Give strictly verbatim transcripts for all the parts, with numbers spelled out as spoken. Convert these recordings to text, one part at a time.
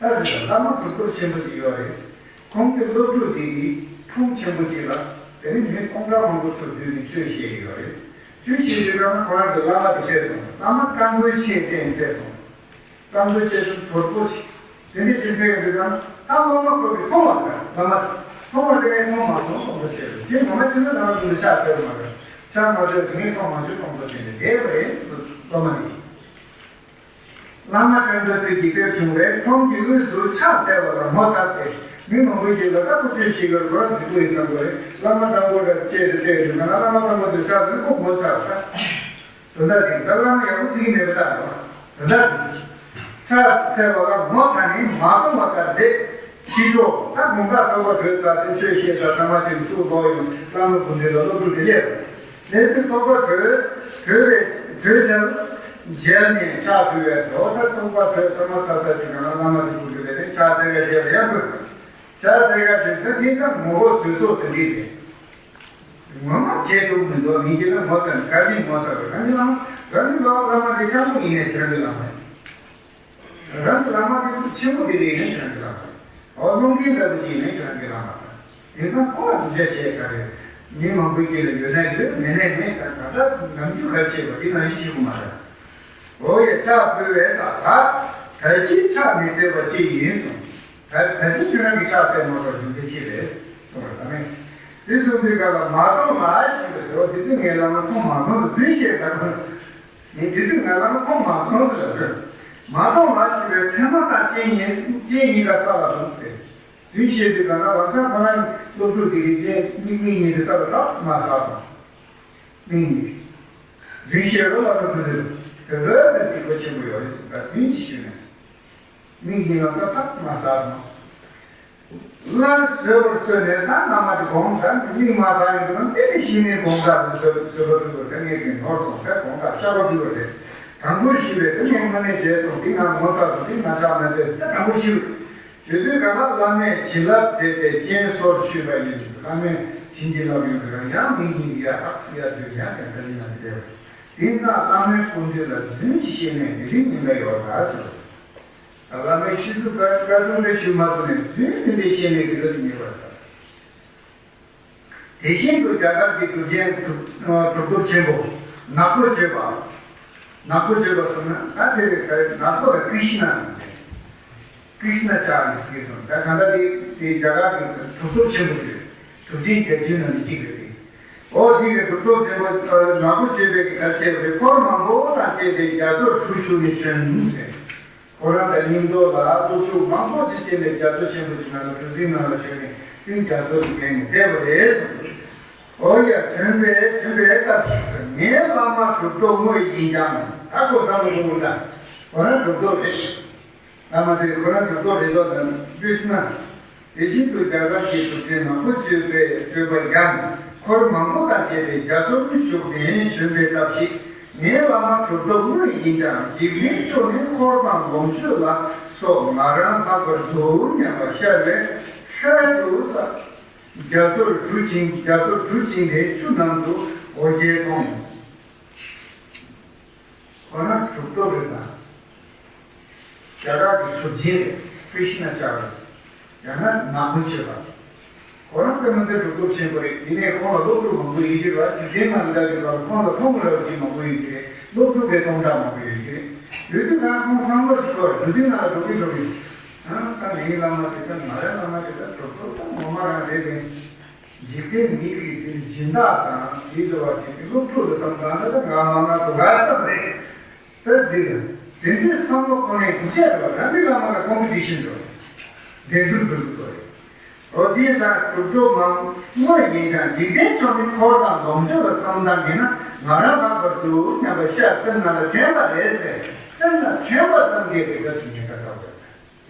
ད་ཟེར་ན་བླ་མ་གྲུབ་ཐོབ་ཆེན་པོ་ཅིག་ཡོད་རེད། ཁོང་གི་སློབ་ཕྲུག་དེ་གིས་ཁྲོམ་ཆེན་པོ་ཅིག་ལ་དེ་ནི་མི་སྟོང་ཕྲག་མང་པོ་ཚུར་བསྡུས་ནས་ཆོས་བཤད་ཀྱི་ཡོད་རེད། ཆོས་བཤད་དུས་ཀྱང་ཁོ་རང་གི་བླ་མ་དེ་ཕེབས་སོང་། བླ་མ་སྐྱབས་མགོན་ཆེ་བསྟེན་ཕེབས་སོང་། སྐྱབས་མགོན་ཆེ་སོང་ཚོར་པོ་ཞིག་དེ་འདྲ་ཞིག་ཕེབས་ཡོང་དུས་ཀྱང་ད་སློབ་མ་ཁོ་གིས་མཐོང་བ་དང་བླ་མ་མཐོང་བ་དེ་ནས་མཐོང་མ་སོང་སྟོང་པ་བྱས་རེད། དེ་ངོ་མ་བྱས་ན་བླ་མ་དེ་ལ་ཕྱག་འཚལ་བ་མ་རེད། ཕྱག་མ་འཚལ་བ་ངས་མཐོང་མ་བྱུང་སྟོང་པ་བྱས་ནས་བསྡད་པ་རེད་སློབ་མ་དེ། བླ་མ་དྲན་པ་ཚོས་ཀྱིས་ཕེབས་བྱུང་བས་ཁྲོམ་གྱི་དབུས་སུ་ཕྱག་འཚལ་བ་ལ་ངོ་མཚར་ཏེ། མི་མང་པོའི་རྗེས་ལ་ད་ཁོ་ཆོས་བྱེད་ཀྱི་ཁོ་རང་རྫིག་པོ་ཡིན་བསམ་གྱི་རེད། བླ་མ་དྲང་པོ་རེད་ཅེས་དེ་བལྟས་ཡོད་ན་བླ་མ་དྲང་པོ་དེ་ཕྱག་འཚལ་ཁོ་ངོ་མཚར་བ། དོན་དག་དེ་ད་བླ་མ་ཡག་པོ་བརྩི་གི་མེད་པ་ལྟར་རོ། དོན་དག་དེ་ཕྱག་འཚལ་བ་ལ་ངོ་མཚར་ནས་མ་མཐོང་བ་ལྟར་མཛད། ཕྱི་དྲོ་ད་དགོང་དག་ཚོགས་པ་གྲོལ་ཚར་ཏེ་ཆོས་བཤད་ཚར་ཚང་མ་ཅིག་ཚུར་ལོག་ཡོང་བླ་མ་སྐུ་མདུན་ལ་སློབ་ཕྲུག་དེ་སླེབས། དེར་ཚོགས་པ་གྲོལ། གྲོལ་བའི་གྲོལ་དེར་མཇལ་ནས་ཕྱག་ཕུལ་བའི་འགྲོ་ལྟར་ཚོགས་པ་གྲོལ་ཚང་མ་ཚར་ཚར་དུས་ན་བླ་མ་དེ་སྐུ་མདུན་ལ་ཕྱག་འཚལ་བའི་ཞལ་ལ་ཡང་ཕུལ། ཕྱག་འཚལ་བའི་ཞལ་ད་དེ་ཙམ་ངོ་བོ་བཟོད་གསོག་ཟེར་གྱི་རེད། ངོ་མ་བྱེད་ཐུབ་མི་འདུག་མི་སྐྱེ་ན་ངོ་ཚ་ནས་ག་ཅིག་ངོ་ཚ་རེད། རང་གི་བླ་མ་རང་གི་བླ་མ་བླ་མ་དེ་སྐྱབས་མགོན་ཡིན་ནའི་ཁྱེད་རང་གི་བླ་མ་ཡིན། རང་གི་བླ་མ་དེ་ཆེན་པོ་དེ་འདྲ་ཡིན་ན་ཁྱེད་རང་གི་བླ་མ་རེད། འོ་སློབ་དཔོན་ལྟ་བུ་ཞིག་ཡིན་ན་ཁྱེད་རང་གི་བླ་མ་རེད། དེང་སང་ཁོ་ལ་སྡུག་ཅག་བྱས་ག་རེ། མི་མང་པོའི་དཀྱིལ་ལ་ཡོད་ན་ཡོད་མེད་ན་མེད་ད་ད་ལྟ་ནམ་རྒྱུན་ག་རེ་བྱེད་པ་དེ་ནང་བཞིན་བྱེད་དགོས་མ་རེད། འོ་ཡ་ཕྱག་ཕུལ་བས་ས་ད་ད་ཅི་ཕྱག་མི་འཚལ་བ་ཅི་ཡིན་གསུངས། ད་ད་ཅི་ཁྱེད་རང་གི་ཕྱག་འཚལ་མ་ཐུབ་རྒྱུ་མཚན་ཅི་རེད་གསུངས་པ་ད་མེད། དེ་གསུངས་དུས་ག་ལ་མ་མཐོང་ལ་ཞེས་པའི་འོ་དེ་དུས་ངའི་བླ་མ་མཐོང་མ་སོང་དུ་དུས་ཤེས་ད་ཁོ། ངས་དེ་དུས་ང་ལ་མཐོང་མ་སོང་ཟེར་ལ་ཐོས། མ་མཐོང་ལ་ཞེས་པའི་མཐའ་མ་དང་སྤྱན་གཉིས་སྤྱན་གཉིས་ཀ་ས་ལ་ལྷུང་ཟེར། དུས་ཤེས་དུས་ག་ན་ལམ་སང་ཁོ་རང་སློབ་ཕྲུག་དེ་གི་སྤྱན་མིག་མིག་གཉིས་དེ་ས་ལ་ཐག་མ་ཟག་སོང་། མིག་གཉིས། དུས་ཤེས་རོ་ལ་ལ་ཐོས་དུས་དེ་ལོས་ཟེར་སྡིག་པ་ཆེན་པོ་ཡོད་རེད་ཟེར་ད་དུས་ཀྱི་ཤུལ་ནས། མིག་གཉིས་ལ་ས་ཐག་མ་ཟག་སོང་། སླར་བཟོད་པར་གསོལ་ནས་ད་བླ་མ་དེ་དགོངས་དག་མིག་མ་ཟག་ཡོང་དུས་དེ་ནས་ཤི་ནས་དགོངས་དག་བཟོད་པ་ཕུལ་དགོས་དེ་ངས་ཀྱིས་ནོར་སོང་དེ་དགོངས་དག་བཤགས་པ་ཕུལ་དགོས་རེད། དང་པོར་ཞུས་པས་དེ་ངས་དངོས་གནས་བྱས་སོང་དེ་ང་ངོ་ཚ་སོང་དེ་ང་ཕྱག་མ་འཚལ་དེ་དང་པོར་ཞུས། ཞུ་དུས་ག་ལ་བླ་མས་བྱིན་རླབས་མཛད་དེ་སྤྱན་སོར་ཆུད་པ་ཡིན། བླ་མས་བྱིན་གྱིས་བརླབས་ཡོང་དུས་ཡང་མིག་གཉིས་ཡར་ཐག་ཡར་འཛུལ་ཡང་དེ་འདྲ་ཡིན་ན་དེ་འདྲ་བས། དེང་སང་བླ་མའི་སྐུ་མདུན་ལ་རྫུན་གྱིས་བཤད་ནས་མི་རིགས་ཉེན་ཁ་ཡོད་ར་ཟེར། བླ་མའི་ཕྱི་སུ་བཀའ་བཀའ་དྲུང་ལས་ཞུ་མ་ཐུབ་ནས་རྫུན་དེ་འདྲའི་བཤད་ནས་དེ་འདྲ་ཟེར་ཉེས་པ་རེད། དེ་བཞིན་དུ་རྒྱ་གར་གྱི་གྲུབ་ཆེན་གྲུབ་གྲུབ་ཐོབ་ཆེན་པོ་ནག་པོ་སྤྱོད་པ། ནག་པོ་སྤྱོད་པ་ཟེར་ན་ད་དེ་རེད་ད་རེད་ནག་པོ་ལ་ཀྲི་ཤི་ན་ཟེར་ཏེ། ཀྲི་ཤི་ན་ཅཱ་རི་ཟེར་གྱི་སོང་ད་ག་འདྲ་དེ་དེ་རྒྱ་གར་གྱི་གྲུབ་ཐོབ་ཆེན་པོ་ཞིག་རེད། གྲུབ་ཆེན་བརྒྱད་ཅུའི་ནང་ནས་གཅིག་རེད་དེ། འོ་དེ་གི་གྲུབ་ཐོབ་ཆེན་པོ་ནག་པོ་སྤྱོད་པའི་གི་གར་བྱས་པ་རེད། འཁོར་མང་པོ་དང་བཅས་ཏེ་རྒྱ་མཚོར་གྲུ་ཞུགས་ནས་བྱོན་ཟེར། ཁོ་རང་དང་མཉམ་དུ་ལ་སློབ་ཕྲུག་མང་པོ་ཅིག་བསྐྱལ་ནས་རྒྱ་མཚོ་ཆེན་པོ་ཅིག་ནང་ལ་གྲུ་གཟིངས་ནང་ལ་བྱོན་ནས་ཀུན་རྒྱ་མཚོ་དེ་བརྒལ་ནས་བསྡད་པ་རེད་གསུངས། ཨོ་ཡ་བྱོན་པས་བྱོན་པའི་སྐབས་ཤིག་ཏུ་ངའི་བླ་མ་གྲུབ་ཐོབ་དངོས་ཡིན་ཀྱང་ད་ཁོ་བསམ་བློ་གཏོང་དགོས་ད་ཁོ་རང་གྲུབ་ཐོབ་རེད། བླ་མ་དེ་ཁོ་རང་གྲུབ་ཐོབ་རེད་དོ་དང་བསྟུན་ན། དེ་བཞིན་དུ་རྒྱ་གར་གྱི་གྲུབ་ཆེན་ནག་པོ་སྤྱོད་པའི་སྤྱོད་པ་ཡང་འཁོར་མང་པོ་དང་བཅས་ཏེ་རྒྱ་མཚོར་བཞུགས་ནས་བྱོན་པའི་སྐབས་ཤིག་ངའི་བླ་མ་གྲུབ་ཐོབ་དངོས་ཡིན་ཀྱང་འཇིག་རྟེན་མཆོག་ནི་འཁོར་དང་ལོངས་སྤྱོད་ལ་སོགས་ང་རང་ལྷག་པར་དུ་སྙམ་པ་ཤར་བས་ཧྲལ་དུ་ས། རྒྱ་མཚོར་གྲུ་བྱིང་རྒྱ་མཚོར་གྲུ་བྱིང་སྟེ་ཆུ་ནང་དུ་འོ་བརྒྱལ་མཐོང་། ཁོ་རང་གྲུབ་ཐོབ་རེད་ད། རྒྱ་གར་གྱི་གྲུབ་ཆེན་རེད། ཀྲི་ཤི་ན་ཅཱ་རི། ཡང་ན་ནག་པོ་སྤྱོད་པ། ཁོ་རང་དཔེ་མི་སྲིད་གྲུབ་ཐོབ་ཆེན་པོ་རེད། དེ་ནས་ཁོང་ལ་སློབ་ཕྲུག་མང་པོ་ཡོད་ཀྱི་རེད་བ། འཇིག་རྟེན་ནང་ལ་ལྟ་དུས་སྐབས་ལ་ཁོང་ལ་མཐོང་མི་རབས་ཅིག་མང་པོ་ཡོད་ཀྱི་རེད། སློབ་ཕྲུག་དེ་སྟོང་ཕྲག་མང་པོ་ཡོད་ཀྱི་རེད། ཡོད་དུས་ན་ཁོང་བསམ་བློ་ཞིག་འཁོར་གྲུ་གཟིངས་ནང་ལ་འགྲོ་གི་འགྲོ་གི། ཨ་ད་ངའི་བླ་མ་དེ་ད་ང་རའི་བླ་མ་དེ་ད་གྲུབ་ཐོབ་ད་ངོ་མ་རང་རེད་དེ། འཇིག་རྟེན་མི་གི་དེ་སྦྱིན་བདག་དང་དེའི་འདྲ་བ་དེ་སློབ་ཕྲུག་ལ་བསམ་གང་ལྟར་ང་མ་ང་དུ་ག་བསམ་རེད། ད་ཟེར་ན་དེ་འདྲའི་བསམ་བློ་གཏོང་ནས་དུ་ཆ་རེད་བ། རང་གི་བླ་མ་ལ་ཀོམ་པི་ཊི་ཤན་འགྲོ་འགྲན་བསྡུར་འགྲོ་གི་འགྲོ་རེད། འོ་དེའི་སང་གྲུབ་ཐོབ་མང་དངོས་ཡིན་ཀྱང་འཇིག་རྟེན་མཆོག་ནི་འཁོར་དང་ལོངས་སྤྱོད་ལ་བསམ་བཏང་གིན་ན་ང་རང་ལྷག་པར་དུ་སྙམ་པ་ཤར་སེམས་ནང་ལ་དྲན་པ་རེད་ཟེར། སེམས་ལ་དྲན་པ་ཙམ་གྱིས་རེ་འགའ་ཞིག་ཉེན་ཁ་ཚ་བ་རེད།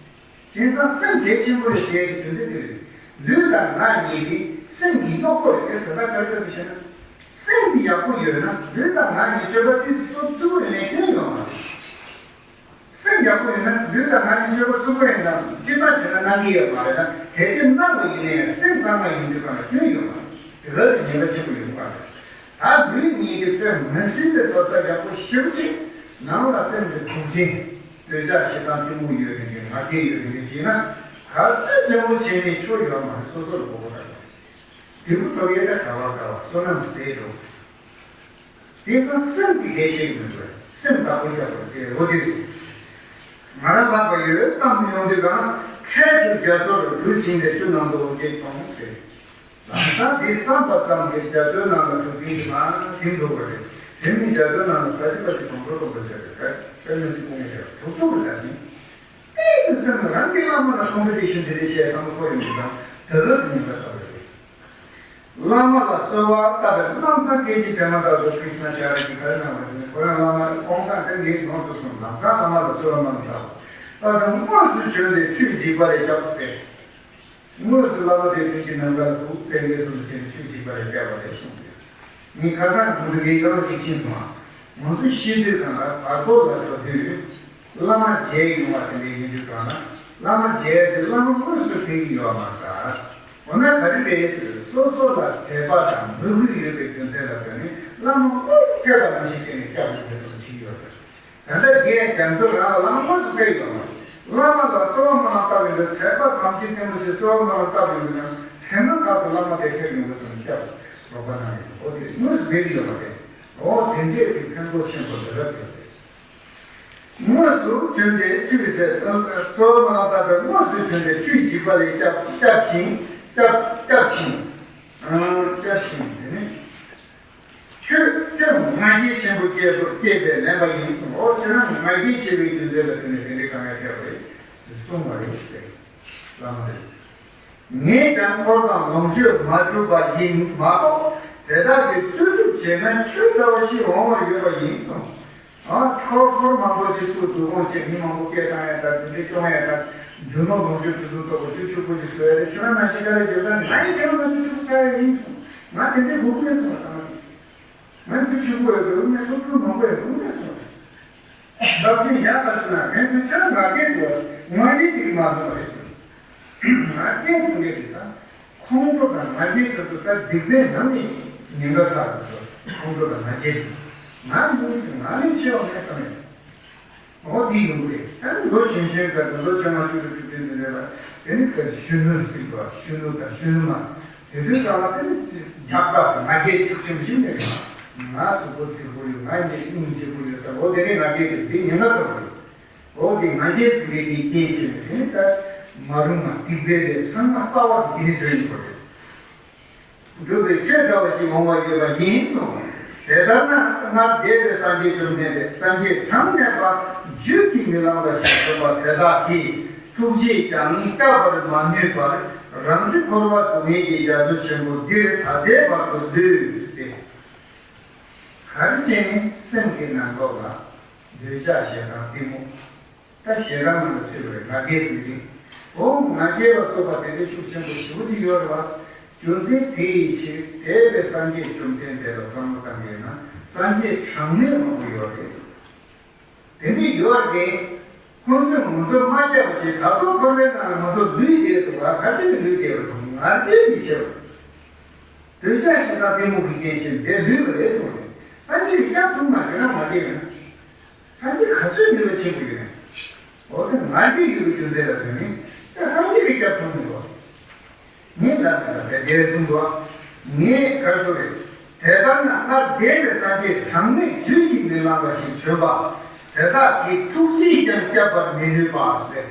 དེང་སང་སེམས་གལ་ཆེན་པོ་རེད་ཟེར་གྱི་དོན་ཚན་དེ་རེད། ལུས་དང་ངག་གཉིས་ཀྱི་སེམས་ཀྱི་གཡོག་པོ་རེད། དེ་ད་ལྟ་དཀར་དཀར་དུ་བཤད་ན། སེམས་ཀྱི་ཡག་པོ་ཡོད་ན་ལུས་དང་ངག་གཉིས་སྤྱོད་པ་ཏོག་ཙམ་རྩུབ་པོ་ཡོད་ནའི་སྐྱོན་ཡོད་མ་རེད། སེམས་ཡག་པོ་ཡོད་ན་ལུས་དང་ངག་གཉིས་སྤྱོད་པ་རྩུབ་པོ་ཡིན་ན་སྤྱིར་བཏང་བྱས་ན་གནང་གི་ཡོད་མ་རེད་ན། གལ་ཏེ་གནང་བ་ཡིན་ན་ཡང་སེམས་གཙང་མ་ཡིན་དུས་གང་ལ་སྐྱོན་ཡོད་མ་རེད། དེ་ག་ཚོད་ཉེན་ཁ་ཆེན་པོ་ཡོད་མ་རེད། ད་ལུས་གཉིས་ཀྱི་དཔེ་མི་སྲིད་པའི་བཟོ་ལྟ་ཡག་པོ་ཞེ་པོ་ཅིག་ནང་ལ་སེམས་ཀྱི་དུག་ཅན། འདོད་ཆགས་ཞེ་སྡང་གཏི་མུག་ཡོད་མཁན་གྱི་ང་རྒྱལ་ཡོད་མཁན་གྱི་བྱས་ན་ག་ཚོད་བྱམས་པོ་བྱས་ནས་ཆོ་ཡོད་མ་རེད། སོ་སོར་མགོ་སྐོར་ར་ཡོད། འབྲས་བུ་ཐོབ་ཡས་ད་ག་བ་ག་བ་བསོད་ནམས་ཟད་འགྲོ། དེ་ཙང་སེམས་ཀྱི་ལས་བྱེད་ཀྱི་མི་འདུག་སེམས་བདག་པོ་རྒྱག་པར་ཟེར་འོ་དེ་རེད། ང་རང་ལྷག་པ་ཡོད་བསམ་ཡོང་དུས་གང་འཕྲལ་དུ་རྒྱ་མཚོར་གྲུ་བྱིན་ཏེ་ཆུ་ནང་དུ་འོ་བརྒྱལ་གྱོང་ཟེར། ལམ་སང་འདི་བསམ་པ་ཙམ་གྱིས་རྒྱ་མཚོའི་ནང་ལ་གྲུ་གཟིངས་ཀྱི་མར་ཐིམ་འགྲོ་བ་རེད། དེ་ནི་རྒྱ་མཚོའི་ནང་ལ་ཕ་ཅི་ཕ་ཅི་གོང་འཕེལ་གཏོང་དགོས་ཟེར་རེད། དཔེ་མི་སྲིད་ཀུན་ནས་བྱས་གྲུབ་ཐུབ་རེད་ད་ནི། ཏོག་ཙམ་སེམས་ལ་རང་གི་བླ་མ་ལ་ཀོམ་པི་ཊི་ཤན་དེ་འདྲ་བྱས་བསམ་བློ་འཁོར་ཡོང་གི་དང་ད་ག་སེ་ཉེན་ཁ་ཚ་བ་རེད། བླ་མ་ལ་གསོལ་བ་བཏབ་པའི་ལམ་སང་སྐད་ཅིག་དེ་མ་ཐག་ཏུ་ཀྲིཤ་ན་ཅཱ་ར་གིས་ག་རེ་གནང་བ་ཟེར་ན་ཁོ་རང་བླ་མ་དབང་ཐང་དེ་འདྲའི་ཡོངས་སུ་སོང་ལམ་སང་བླ་མ་ལ་གསོལ་བ་མ་བཏབ་པ་དང་དངོས་སུ་བྱོན་ཏེ་ཆོས་འཇིགས་པ་ལས་སྐྱབས་སུ་བསྟན། དངོས་སུ་བླ་མ་དེ་དུས་ཀྱི་ནམ་མཁའ་ལ་འདུག་པས་ངེས་སོ་སོ་བྱས་ནས་ཆོས་འཇིགས་པ་ལས་སྐྱབས་པ་རེད་གསུངས་ཏེ། ངས་ཁ་སང་ང་ཚོ་འདིའི་སྐབས་ཅིག་ཕྱིན་སོང་ང་། ང་ཚོ་ཤི་དུས་གང་ལ་བར་དོ་ལ་འགྲོ་དུས། བླ་མ་མཇལ་ཡོང་བ་དེ་འདྲ་ཡིན་དུས་གང་ལ་བླ་མ་མཇལ་ཏེ་བླ་མ་དངོས་སུ་ཕེབས་ཀྱི་ཡོད་མ་རེད། འོ་ན་ག་རེ་རེད་ཟེར་སོ་སོ་ལ་དད་པ་དང་མོས་གུས་ཡོད་པའི་རྒྱུ་མཚན་ལ་བརྟེན་ནས་བླ་མ་དངོས་སུ་ཕེབས་པ་ནང་བཞིན་བྱས་ནས་སྐྱབས་སུ་འགྲོ་ཐུབ་པ་བྱེད་ཀྱི་ཡོད་རེད། ད་ལྟ་རྒན་རྒྱ་མཚོ་རང་ལ་བླ་མ་དངོས་སུ་ཕེབས་ཡོད་མ་རེད། བླ་མ་ལ་གསོལ་བ་སྨོན་ལམ་བཏབ་ཡོང་དུས་དད་པ་དམ་ཚིག་བརྟན་པོ་བྱས་གསོལ་བ་སྨོན་ལམ་བཏབ་ཡོང་དུས་ན་དེ་སྣང་ལྟར་དུ་བླ་མ་དེ་ཕེབས་ཡོང་དུས་ཙམ་སྐྱབས་སུ་རོགས་པ་གནང་ཡོང་འོ་དེ་དངོས་སུ་ཕེབས་ཀྱི་ཡོད་མ་རེད། འོ་དེ་འདྲས་ཀྱི་ཕན་ཐོགས་ཆེན་པོ་འདི་འདྲ་ཟེར་ཏེ། དངོས་སུ་བྱོན་ཏེ་ཆོས་ཟེར་གསོལ་བ་སྨོན་ལམ་བཏབ་པའི་དངོས་སུ་བྱོན་ཏེ་ཆོས་འཇིགས་པ་ལས་སྐྱབས་སྐྱབས་ཤིང་སྐྱབས་སྐྱབས་ཤིང་། སྐྱབས་ཤིང་དེ་ནི། ཁྱོད་ཁྱོད་ང་རྒྱལ་ཆེན་པོ་སྐྱེས་པ་སྐྱེས་པས་ལན་པ་ཡིན་གསུངས། འོ་ཁྱོད་རང་ང་རྒྱལ་ཆེ་བའི་རྒྱུ་མཚན་ལ་བརྟེན་ནས་དེ་འདྲའི་དཀའ་ངལ་འཕྲད་པ་རེད་ཟེར་གསུངས་པ་རེད་ཟེར། བླ་མ་རེད། ངས་ཀྱང་འཁོར་དང་ལོངས་སྤྱོད་མ་བསྒྲུབས་པ་ཡིན་མ་གཏོགས་དེ་དག་གིས་འཚོལ་སྒྲུབ་བྱས་ན་ཁྱོད་འདྲ་བ་ཞིག་འོང་བར་འོས་པ་ཡིན་གསུངས། ཨ་འཁོར་འཁོར་མང་པོ་ཅིག་ཚུར་བསྡུ་སྐོང་བྱས་མི་མང་པོ་སྐད་བཏང་ཡ་དང་དེ་འདྲའི་སྐྱོང་ཡ་དང་། རྒྱུ་ནོར་ལོངས་སྤྱོད་ཕུན་སུམ་ཚོགས་པ་རྒྱུ་ཕྱུག་པོ་ཞིག་བཟོ་ཡ་དེ་ཁྱོད་རང་ནང་བཞིན་ག་ལ་རྒྱབ་ད་ནི་ང་ཡི་ཁྱོད་རང་ནང་བཞིན་ཕྱུག་པོ་ཆགས་ཡ་ཡིན་གསུངས། ང་དེ་འདྲའི་དགོས་མཁོ་མེད་གསུངས་པ་དང་། ང་རྒྱུ་ཕྱུག་པོ་ཡོད་དགོས་མེད་སློབ་ཕྲུག་མང་པོ་ཡོད་དགོས་མེད་གསུངས་པ་དང་། ལབ་རྒྱུ་ཡག་པ་ཞིག་ན་ཕན་ཚུན་ཁྱོད་རང་ང་རྒྱལ་འདུག་བ་ང་རྒྱལ་འདི་གི་མ་འདུག་བ་རེད་གསུངས། ང་རྒྱལ་ཟེར་མཁན་དེ་ད། ཁོང་ཁྲོ་དང་ང་རྒྱལ་ཁ་ཐུག་ད་སྡིག་པའི་ནང་ནས་ཉེན་ཁ་ཚ་དགོས་ཁོང་ཁྲོ་དང་ང་རྒྱལ་གྱིས་ང་ཡིན་ཟེར་ང་ལས་ཆེ་བ་མེད་བསམ་ཡོད། འོ་དེ་ཡོང་གི་རེད། ད་ནི་ལོ་གཞོན་གཞོན་སྐབས་ལོ་བཅོ་ལྔ་བཅུ་དྲུག་བཅུ་བདུན་དེ་རེད་པ། དེ་ནི་ད་གཞོན་ནུ་ཟེར་བ་གཞོན་ནུ་དང་གཞོན་ནུ་མ། དེ་དུས་སྒང་ལ་དེ་ནི་རྒྱགས་པ་ཟེར་ང་རྒྱལ་ཤུགས་ཆེན་པོ་ཞིག་མེད་རེད། ང་གཟུགས་པོ་རྫིག་པོ་ཡོད་ང་ཡིན་སྙིང་རྗེ་པོ་ཡོད་ཟེར་འོ་དེ་ནི་ང་རྒྱལ་དེ་དེ་ཉེན་ཁ་ཚ་པོ་རེད། འོ་དེ་ང་རྒྱལ་ཟེར་མཁན་དེའི་རྐྱེན་བྱས་ནས་དེ་ནི་ད་མ་རུངས་པ་སྡིག་པའི་ལས་ཚང་མ་རྩ་བ་དེ་དེ་ནི་འདྲ་ཡིན་པ་རེད། འགྲུབ་པའི་ཆོས་འདྲ་བ་ཞིག་འོང་བར་འོས་པ་ཡིན་གསུངས། དེ་ལྟར་ན་སྔར་འདས་པའི་སངས་རྒྱས་བཅོམ་ལྡན་འདས་སངས་རྒྱས་གྲངས་མེད་པ་རྒྱུད་ཀྱིས་མི་ལང་བ་ཞིག་བྱུང་བ་དེ་དག་གིས་ཐུགས་རྗེས་ཀྱང་སྐྱབས་པར་མ་ནུས་པར་རང་རྒྱུད་འཁོར་བ་སྡུག་བསྔལ་གྱི་རྒྱ་མཚོ་ཆེན་པོ་འདིར་ད་ལྟའི་བར་དུ་ལུས་ཏེ། གར་བྱས་ནས་སེམས་ཀྱི་ནང་ལོགས་ལ་འདོད་ཆགས་ཞེ་སྡང་གཏི་མུག་ད་ཞེ་སྡང་ནང་ལ་ཚུད་པ་རེད་ང་རྒྱལ་ཟེར་གྱི། འོ་ང་རྒྱལ་ལ་སོགས་པ་དེ་འདྲའི་ཤུགས་ཆེན་པོ་ཞེ་པོ་ཅིག་ཡོད་རེད་བ། རྒྱུ་མཚན་དེ་ཡི་ཕྱིར་འདས་པའི་སངས་རྒྱས་བཅོམ་ལྡན་འདས་ལ་བསམ་བློ་བཏང་གི་ཡོད་ན་སངས་རྒྱས་གྲངས་མེད་མང་པོ་ཡོད་རེད་ཟེར། དེ་འདྲའི་ཡོད་རེད། ཁོང་ཚོས་ང་ཚོ་མ་སྐྱབས་པ་བྱས་ད་དུང་འཁོར་བའི་ནང་ལ་ང་ཚོ་ལུས་བསྡད་འདུག་བ་ག་ཅི་ལ་ལུས་བསྡད་པ་དང་ང་རྒྱལ་གྱི་ཆེ་བ། འདོད་ཆགས་ཞེ་སྡང་གཏི་མུག་གི་རྐྱེན་བྱས་འདས་ལུས་པ་རེད་གསུངས་ཏེ། སངས་རྒྱས་ཀྱིས་སྐྱབས་ཐུབ་མ་རེད་ན་མ་རེད་ན། སངས་རྒྱས་ག་ཚོད་ནུས་པ་ཆེན་པོ་ཡོད་ན། འོ་དེ་ང་རྒྱལ་ཡོད་པའི་རྒྱུ་མཚན་ལ་ལྟོས་ནས་ད་སངས་རྒྱས་ཀྱིས་སྐྱབས་ཐུབ་མི་འདུག་ངས་ལབ་མེད་ལ་བས་དེར་གསུངས་འདུག་ངས་ག་རེ་ཟེར་རེད། དེ་ལྟར་ན་སྔར་འདས་པའི་སངས་རྒྱས་གྲངས་མེད་རྒྱུད་ཀྱིས་མི་ལང་བ་ཞིག་བྱོན་པ། དེ་དག་གིས་ཐུགས་རྗེས་ཀྱང་བསྐྱབ་པར་མི་ནུས་པ་ཟེར།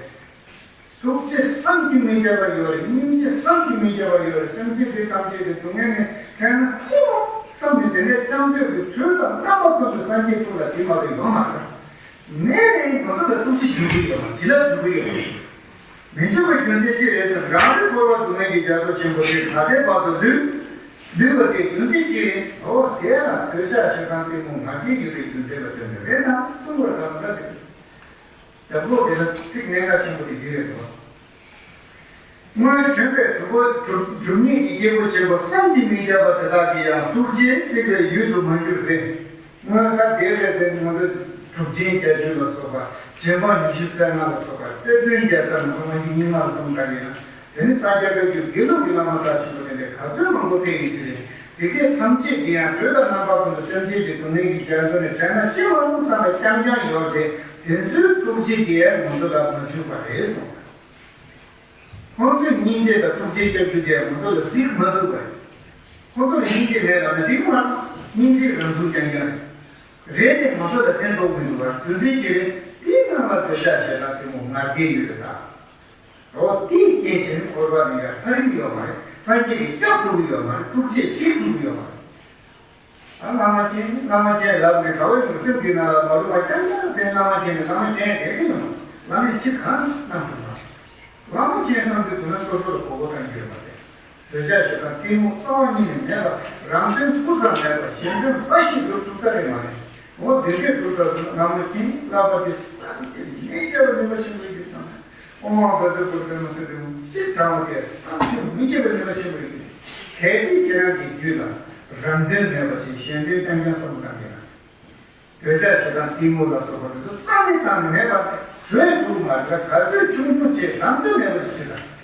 ཐུགས་རྗེ་བསམ་གྱིས་མི་ཁྱབ་པ་ཡོད་རེད། སྙིང་རྗེ་བསམ་གྱིས་མི་ཁྱབ་པ་ཡོད་རེད། སེམས་ཅན་འདི་ཐམས་ཅད་ཀྱི་སྡུག་བསྔལ་ནས་བྲལ་ན་ཅི་མ་བསམ་ནས་དེ་འདྲའི་སྐྱབས་འགྲོ་གི་དུས་དང་རྣམ་པ་ཀུན་ཏུ་སངས་རྒྱས་ཐུགས་ལ་གཟིགས་མ་ཐུབ་ཡོང་མ་ཐུབ། མེད་ནས་ང་ཚོ་ལ་ཐུགས་རྗེ་འཇུག་གི་ཡོད་མ་བྱིན་རླབས་འཇུག་གི་ཡོད་མ་མི་འཇུག་པའི་རྒྱུ་མཚན་ཅི་རེད་ཟེར་རང་རེ་འཁོར་བ་སྡུག་བསྔལ་གྱི་རྒྱ་མཚོ་ཆེན་པོ་དེ་ད་ལྟའི་བར་དུ་ལུས་ལུས་པ་དེའི་རྒྱུ་མཚན་ཅི་རེད། འོ་དེ་ལ་འདོད་ཆགས་ཞེ་སྡང་གཏི་མུག་ང་རྒྱལ་ཡོད་པའི་རྒྱུ་མཚན་ལ་བརྟེན་ནས་རེད་ན་གསུང་བར་གང་འདྲ་དེ། རྒྱབ་ལོགས་དེ་ལ་ཚིག་གནད་འགག་ཆེན་པོ་དེ་འདི་རེད་དོ། སྔོན་བྱོན་པའི་གྲུབ་པ་གྲུབ་གྲུབ་བརྙེས་ཀྱི་སྐྱེས་བུ་ཆེན་པོ་བསམ་གྱིས་མི་ཁྱབ་པ་དེ་དག་གིས་ཡང་ཐུགས་རྗེས་གཟིགས་པའི་ཡུལ་དུ་མ་གྱུར་ཏེ། སྔོན་ད་འདས་པའི་དེ་ང་ཚོ་གྲུབ་ཆེན་བརྒྱད་ཅུ་ལ་སོགས་པ་རྗེ་འབངས་ཉི་ཤུ་རྩ་ལྔ་ལ་སོགས་པ་གཏེར་སྟོན་བརྒྱ་རྩ་ང་ཚོ་ང་ཚོ་རྙིང་མ་ལ་བསམ་བློ་བཏང་ཡིན་ན། དེ་ནི་སངས་རྒྱས་པའི་རྒྱུད་དགེ་ལུགས་ཀྱི་བླ་མ་རྩ་ཆེན་པོ་དེ་འདྲ་ག་ཚོད་མང་པོ་ཕེབས་ཡོད་ཀྱི་རེད། དེ་གས་ཐམས་ཅད་ཀྱིས་ཡང་དུས་དང་རྣམ་པ་ཀུན་ཏུ་སེམས་ཅན་གྱི་སྡུག་བསྔལ་གྱི་རྒྱ་མཚོ་ནས་བྲལ་ན་ཅི་མ་རུང་བསམ་པའི་རྐྱང་རྐྱང་ཡོད་དེ། དེ་ཚོའི་ཐུགས་རྗེ་དེ་ང་ཚོ་ལ་མ་བྱུང་བ་རེད་གསུངས་པ། ཁོང་ཚོའི་སྙིང་རྗེ་དང་ཐུགས་རྗེ་སྐྱབས་འཇུག་དེ་ང་ཚོ་ལ་གཟིགས་མ་ཐུབ་པ་རེད། ཁོང་ཚོ་ལ་སྙིང་རྗེ་མེད་ལབ་ན་དེ་མ་རེད། སྙིང་རྗེ་རང་ཚུགས་རྐྱང་རྐྱང་རེད། རེད་དེ་ང་ཚོ་ལ་ཕན་ཐོགས་མི་འདུག་བ། རྒྱུ་མཚན་ཅི་རེད། དེའི་ནང་ལ་འདོད་ཆགས་ཞེ་སྡང་གཏི་མུག་ང་རྒྱལ་ཡོད་རེད་ད། འོ་དེའི་རྐྱེན་བྱས་ནས་འཁོར་བ་ནས་ཡར་ཐར་གྱི་ཡོད་མ་རེད། སངས་རྒྱས་ཀྱིས་སྐྱོབ་ཐུབ་ཀྱི་ཡོད་མ་རེད། ཐུགས་རྗེས་གཟིགས་ཐུབ་ཀྱི་ཡོད་མ་རེད། ཨ་བླ་མ་མཁྱེན་བླ་མ་མཁྱེན་ལབ་ནས་ག་བ་ཡིན་སེམས་ཀྱི་ནང་ལ་མ་རུང་བ་རྐྱང་རྐྱང་དེ་བླ་མ་མཁྱེན་ནས་བླ་མ་མཁྱེན་རེད་ཀྱི་ཡོད་མ་རེད། བླ་མས་ཅི་གང་གནང་ཐུབ་མ་རེད། བླ་མ་མཁྱེན་བསམ་དུས་དུས་ན་སོ་སོ་ལ་མགོ་སྐོར་བཏང་གི་ཡོད་མ་རེད། འདོད་ཆགས་ཞེ་སྡང་གཏི་མུག་རྩ་བ་ཉིད་ནས་མེད་པ། རང་དོན་སྤུ་ཙམ་མེད་པ་གཞན་དོན་འབའ་ཞིག་སྒྲུབ་ཐུབ་ས་རེད་མ་རེད། འོ་དེ་འདྲའི་སྒྲུབ་ཐབས་སུ་བླ་མ་མཁྱེན་བསླབ་པ་དེ་བསམ་གྱིས་མི་ཁྱབ་པ་ནུས་པ་ཆེན་པོ་ཞིག་དང་། ཨོཾ་ཨཱཿ་ཟེར་དགོས་དོན་མ་ཟེར་དུས་གཅིག་དྲང་བ་དེ་བསམ་གྱིས་མི་ཁྱབ་པ་ནུས་པ་ཆེན་པོ་ཞིག་གལ་ཏེ་ཁྱེད་རང་གི་རྒྱུད་ལ་རང་དོན་མེད་པ་ཞིག་གཞན་དོན་རྐྱང་རྐྱང་བསམ་བློ་བཏང་གི་ན། འདོད་ཆགས་ཞེ་སྡང་གཏི་མུག་ལ་སོགས་པ་དེ་ཚོ་རྩ་ནས་བཏང་ནས་མེད་པར་བཟོས་འདུག་མ་རེད། ག་ཚོད་ཆུང་ཆུང་བྱས་རང་དོན་མེད་པ་ཞིག་བྱེད་དང་།